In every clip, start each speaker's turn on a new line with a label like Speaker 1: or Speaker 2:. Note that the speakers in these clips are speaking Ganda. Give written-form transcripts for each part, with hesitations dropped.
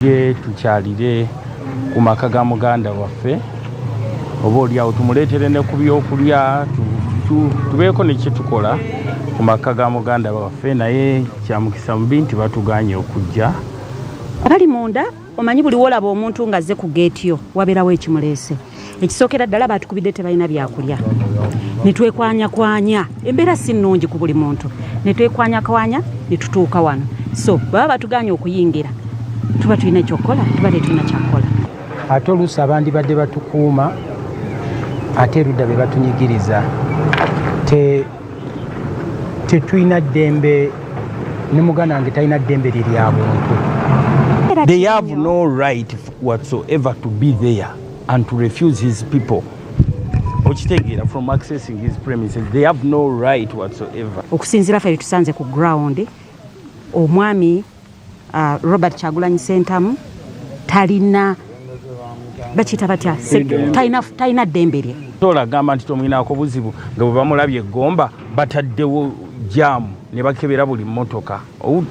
Speaker 1: Tujje tukyalire ku maka ga muganda waffe, oba oliawo tumuleetere ne ku byokulya, tubeeko ne kye tukola ku maka ga muganda waffe, naye kyamukisa mubi nti batuganye okujja.
Speaker 2: Abali munda, omanyi buli wolaba omuntu ng'azze ku geeti yo, wabeerawo ekimuleese. Ekisookera ddala, batukubidde tebalina byakulya, ne twekwanyakwanya. Embeera si nnungi ku buli muntu, ne twekwanyakwanya ne tutuuka wano. So baba batuganye okuyingira, tuba tulina ekyokukola, tuba tetulina kyakukola.
Speaker 3: Ate oluusi abandibadde batukuuma, ate erudda be batunyigiriza. Tetulina ddembe, ne muganda wange talina ddembe lye lya buntu.
Speaker 1: They have no right whatsoever to be there and to refuse his people, okitegeera, from accessing his premises. They have no right whatsoever.
Speaker 2: Okusinziira ffe tusanze ku ground, omwami Robert Kyagulanyi Sentamu talina, bakiyita batya, talina ddembe lye.
Speaker 1: Tola agamba nti tomwinaako buzibu nga bwe bamulabye eggomba, bataddewo jam ne bakebera buli mmotoka.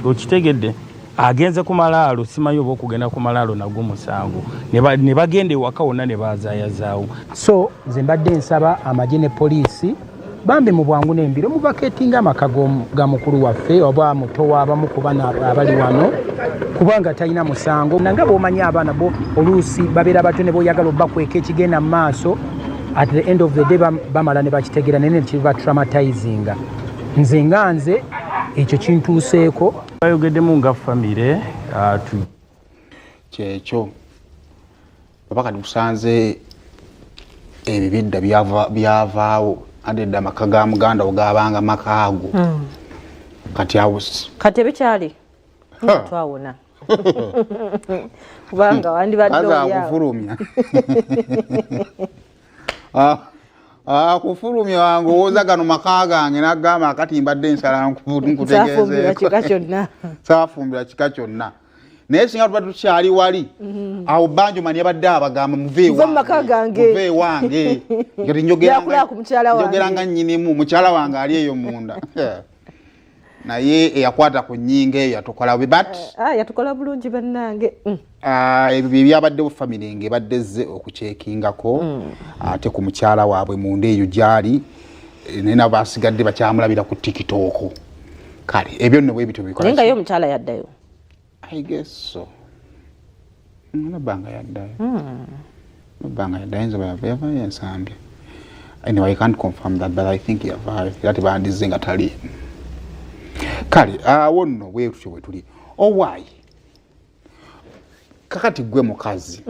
Speaker 1: Okitegedde, agenze ku malaalo, simanyi oba okugenda ku malaalo nagwo musango, ne bagenda ewaka wonna ne bazaayazaawo.
Speaker 3: So nze mbadde nsaba amagye ne poliisi, bambi, mu bwangu n'embiro muvacatinga amaka ga mukulu waffe oba muto waabamu ku bana abali wano, kubanga talina musango. Nanga bw'omanyi, abaana bo oluusi babeera bato, ne boyagala obakweka ekigenda mu maaso, at the end of the day bamala ne bakitegeera, naye nekiba traumatizinga. Nze nga nze ekyo kintuuseeko.
Speaker 1: Bayogeddemu nga famire
Speaker 4: Kyekyo oba kati tusanze ebibidda byavaawo, ate edda amaka ga muganda wo gabanga makaago. Kati awo
Speaker 5: Kati ebikyali nga twawona, kubanga wandibadde
Speaker 4: Aza
Speaker 5: oli awo.
Speaker 4: Akufulumya. Ah, ah, kufulumya wange owooza gano maka gange, nagamba akati mbadde nsala
Speaker 5: Saafumbirwa
Speaker 4: nkutegeezeeko.
Speaker 5: Kika kyonna.
Speaker 4: Saafumbirwa kika kyonna, naye singa tuba tukyali wali awo, Banjomani yabadde abagamba, muve
Speaker 5: Muve mu maka gange.
Speaker 4: Muve ewange. Kati
Speaker 5: Byakulaba ku mukyala wange.
Speaker 4: Njogera nga nnyinimu, mukyala wange ali eyo munda, naye eyakwata ku nnyingo eyo yatukola bubi, but
Speaker 5: Ah, yatukola bulungi bannange.
Speaker 4: Ah, ebyo bye byabaddewo. Famire nga ebadde ezze okukyekingako ate ku mukyala waabwe munda eyo gyali. Eh, naye nabo basigadde bakyamulabira ku TikTok. Kale ebyo nno bwe bityo bikola.
Speaker 5: Naye nga ye omukyala yaddayo?
Speaker 4: I guess so. Nabanga yaddayo. Nabanga yaddayo, nze yava yavayo ensambya. Anyway, I can't confirm that, but I think yavaayo, era tebandizze nga taliimu. Kale awo nno bwe tutyo bwe tuli. Owaayi, kakati gwe mukazi.